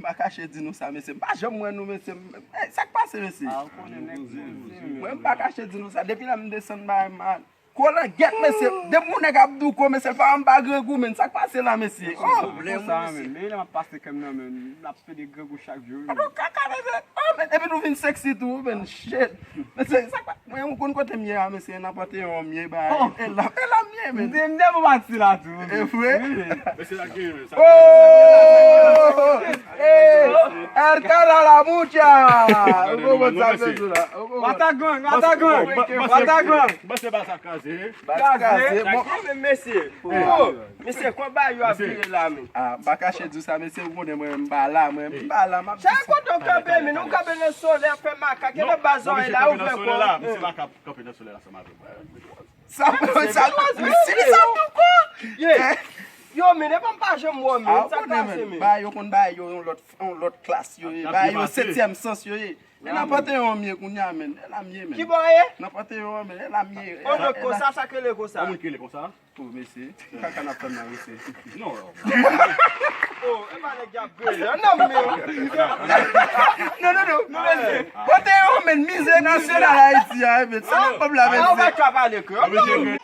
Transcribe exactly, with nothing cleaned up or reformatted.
pa kache di nou sa, mesye. M pa janm wè nou, mesye. M- Ey, sa k pase, mesye? Ah, ou konnen nèg poze, men. Mwen, m pa kache di nou sa. Depi lè m desann bay mal. Kolangèt, mesye. Depi yon nèg ap di w ko, mesye, l pa m pa grangou, men. Sa k pase la, mesye? Oh! Konsa, men. Men lè m ap pase kè m nan, men. N ap pede grangou chak jou. Gade yon kaka, mesye. Oh, men. Epi nou vin sexy tou, men. Shit. Mesye, sa k pa- Mwen, ou konn kote m ye a, mesye, nan Panteyon m ye, ba, e la, e la m ye, men. M te, m te bon pati la tou. E vre? Wi. Mesye la gen, men, sa. Oh! Ey! El cara la mucha! Ou konprann sa m fè sou la? Ou konprann? Matagang, Matagang, Matagang. Bas se ba sa kraze. Bas kraze. Bon. Men mesye, oh, mesye, konba yo ap vire la, men. Ah, m pa kache di w sa, mesye, ou konnen mwen, m pa la, mwen, m pa la, m ap... Chak kote w kanpe, men ou kanpe nan solèy ap fè makak, e nan baz zòrèy la, ou fè kwa? Mesye pa ka kanpe nan solèy la ansanm avè mwen. Sa, sa, men si li sa tou ko. Ye. Yo, men, epa m pa janm wè w, men, sa k pase, men? Ba, yo konn ba yo yon lòt, yon lòt klas, yo ye. Ba yo setyèm sans, yo ye. E nan Panteyon m ye kounye a, men. E la m ye, men. Ki bò w ye? Nan Panteyon an, men. E la m ye. On lòt konsa, sa k rele konsa. On moun ki rele konsa? Oh, mesye, kaka n ap tann la, mesye. Non, non. Oh, e pa nèg y ap bele, non, men. Non, non, non, non, mesye. Panteyon, men, mize nasyonal Ayiti a, men. Sa n ap pale la, mesye. Ah, ou pa ka pale kreyòl, non.